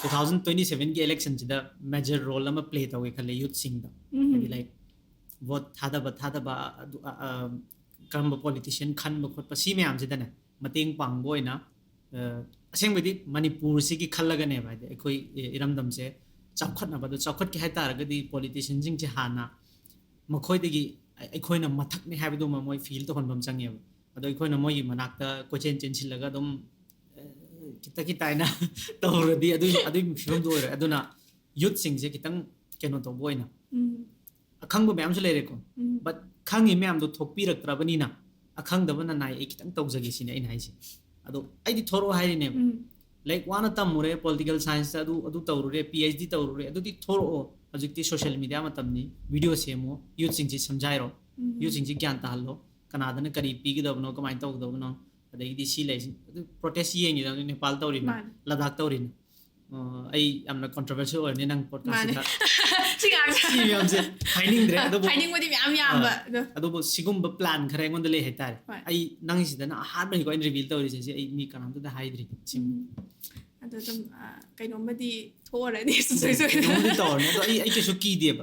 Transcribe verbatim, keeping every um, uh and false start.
Two thousand twenty ꯁꯚꯦꯟꯒꯤ ꯏꯂꯦꯛꯁꯟꯁꯤꯗ major role ꯑꯃ ꯄ꯭ꯂꯦ ꯇꯧꯋꯦ ꯈꯜꯂꯦ ꯌꯨꯠꯁꯤꯡꯗ꯫ ꯎꯝ꯫ ꯍꯥꯏꯗꯤ, ꯂꯥꯏꯛ, ꯚꯣꯠ ꯊꯥꯗꯕ ꯊꯥꯗꯕ, ꯑꯗꯨ, ꯑ, ꯑ, ꯀꯔꯝꯕ ꯄꯣꯂꯤꯇꯤꯁꯤꯌꯟ ꯈꯟꯕ ꯈꯣꯠꯄ, ꯁꯤ ꯃꯌꯥꯝꯁꯤꯗꯅꯦ ꯃꯇꯦꯡ ꯄꯥꯡꯕ ꯑꯣꯏꯅ, ꯑ, ꯑꯁꯦꯡꯕꯗꯤ ꯃꯅꯤꯄꯨꯔꯁꯤꯒꯤ ꯈꯜꯂꯒꯅꯦꯕ, ꯍꯥꯏꯗꯤ, ꯑꯩꯈꯣꯏ, ꯑꯦ, ꯏꯔꯝꯗꯝꯁꯦ ꯆꯥꯎꯈꯠꯅꯕ, ꯑꯗꯨ ꯆꯥꯎꯈꯠꯀꯦ ꯍꯥꯏ ꯇꯥꯔꯒꯗꯤ ꯄꯣꯂꯤꯇꯤꯁꯤꯌꯟꯁꯤꯡꯁꯦ ꯍꯥꯟꯅ ꯃꯈꯣꯏꯗꯒꯤ ꯑꯩꯈꯣꯏꯅ ꯃꯊꯛꯅꯤ ꯍꯥꯏꯕꯗꯨꯃ ꯃꯣꯏ ꯐꯤꯜ ꯇꯧꯍꯟꯕ ꯑꯃ ꯆꯪꯉꯦꯕ꯫ ꯑꯗꯣ ꯑꯩꯈꯣꯏꯅ ꯃꯣꯏꯒꯤ ꯃꯅꯥꯛꯇ ꯀꯣꯏꯆꯦꯟ ꯆꯦꯟꯁꯤꯜꯂꯒ ꯑꯗꯨꯝ, ꯑ, ꯈꯤꯇ ꯈꯤꯇ ꯍꯥꯏꯅ ꯇꯧꯔꯗꯤ ꯑꯗꯨꯒꯤ, ꯑꯗꯨꯒꯤ ꯐꯤꯕꯝꯗꯣ ꯑꯣꯏꯔꯦ꯫ ꯑꯗꯨꯅ ꯌꯨꯠꯁꯤꯡꯁꯦ ꯈꯤꯇꯪ ꯀꯩꯅꯣ ꯇꯧꯕ ꯑꯣꯏꯅ, ꯎꯝ꯫ ꯑꯈꯪꯕ ꯃꯌꯥꯝꯁꯨ ꯂꯩꯔꯦꯀꯣ, ꯎꯝ꯫ ꯕꯠ ꯈꯪꯉꯤ ꯃꯌꯥꯝꯗꯣ ꯊꯣꯛꯄꯤꯔꯛꯇ꯭ꯔꯕꯅꯤꯅ ꯑꯈꯪꯗꯕꯅ ꯅꯥꯏ, ꯑꯩ ꯈꯤꯇꯪ ꯇꯧꯖꯒꯦ ꯁꯤꯅꯦ ꯑꯩꯅ ꯍꯥꯏꯁꯦ꯫ ꯑꯗꯣ ꯑꯩꯗꯤ ꯊꯣꯔꯛꯑꯣ ꯍꯥꯏꯔꯤꯅꯦꯕ꯫ ꯎꯝ꯫ ꯂꯥꯏꯔꯤꯛ ꯋꯥꯅ ꯇꯝꯃꯨꯔꯦ, ꯄꯣꯂꯤꯇꯤꯀꯦꯜ ꯁꯥꯏꯟꯁꯇ ꯑꯗꯨ, ꯑꯗꯨ ꯇꯧꯔꯨꯔꯦ, ꯄꯤ ꯑꯩꯆ ꯗꯤ ꯇꯧꯔꯨꯔꯦ, ꯑꯗꯨꯗꯤ ꯊꯣꯔꯛꯑꯣ, ꯍꯧꯖꯤꯛꯇꯤ ꯁꯣꯁꯤꯌꯦꯜ ꯃꯤꯗꯤꯌꯥ ꯃꯇꯝꯅꯤ, ꯚꯤꯗꯤꯑꯣ ꯁꯦꯝꯃꯣ, ꯌꯨꯠꯁꯤꯡꯁꯤ ꯁꯝꯖꯥꯏꯔꯣ, ꯎꯝ꯫ ꯌꯨꯠꯁꯤꯡꯁꯤ ꯒ꯭ꯌꯥꯟ ꯇꯥꯍꯜꯂꯣ, ꯀꯅꯥꯗꯅ ꯀꯔꯤ ꯄꯤꯒꯗꯕꯅꯣ, ꯀꯃꯥꯏꯅ ꯇꯧꯒꯗꯕꯅꯣ, ꯑꯗꯒꯤꯗꯤ ꯁꯤ ꯂꯩꯁꯤ꯫ ꯑꯗꯨ ꯄ꯭ꯔꯣꯇꯦꯁ ꯌꯦꯡꯉꯤꯗꯅ ꯅꯦꯄꯥꯜ ꯇꯧꯔꯤꯅ, ꯃꯥꯅꯦ꯫ ꯂꯗꯥꯛ ꯇꯧꯔꯤꯅ꯫ ꯑ, ꯑꯩ ꯌꯥꯝꯅ ꯀꯣꯟꯇ꯭ꯔꯣꯚꯔꯁꯤꯌꯦꯜ ꯑꯣꯏꯔꯅꯤ ꯅꯪ ꯃꯥꯅꯦ꯫ ꯄꯣꯗꯀꯥꯁꯁꯤꯗ꯫ ꯁꯤ ꯉꯥꯛꯇ꯫ ꯁꯤ ꯃꯌꯥꯝꯁꯦ ꯍꯥꯏꯅꯤꯡꯗ꯭ꯔꯦ, ꯑꯗꯨꯕꯨ, ꯍꯥꯏꯅꯤꯡꯕꯗꯤ ꯃꯌꯥꯝ ꯌꯥꯝꯕ, ꯑ, ꯑꯗꯣ꯫ ꯑꯗꯨꯕꯨ ꯁꯤꯒꯨꯝꯕ ꯄ꯭ꯂꯥꯟ ꯈꯔ ꯑꯩꯉꯣꯟꯗ ꯂꯩ ꯍꯥꯏꯇꯥꯔꯦ꯫ ꯍꯣꯏ꯫ ꯑꯩ ꯅꯪꯒꯤꯁꯤꯗꯅ ꯑꯍꯥꯟꯕꯅꯤꯀꯣ ꯑꯩꯅ ꯔꯤꯚꯤꯜ ꯇꯧꯔꯤꯁꯦ, ꯁꯤ ꯑꯩ ꯃꯤ ꯀꯅꯥꯝꯇꯗ ꯍꯥꯏꯗ꯭ꯔꯤ꯫ ꯁꯤ ꯎꯝ꯫ ꯑꯗꯣ ꯑꯗꯨꯝ, ꯑ, ꯀꯩꯅꯣꯝꯃꯗꯤ ꯊꯣꯛꯑꯔꯅꯤ ꯁꯨꯡꯁꯣꯏ ꯁꯣꯏꯗꯅ꯫ ꯀꯩꯅꯣꯝꯗꯤ ꯇꯧꯔꯅꯤ, ꯑꯗꯣ ꯑꯩ, ꯑꯩ ꯀꯩꯁꯨ ꯀꯤꯗꯦꯕ꯫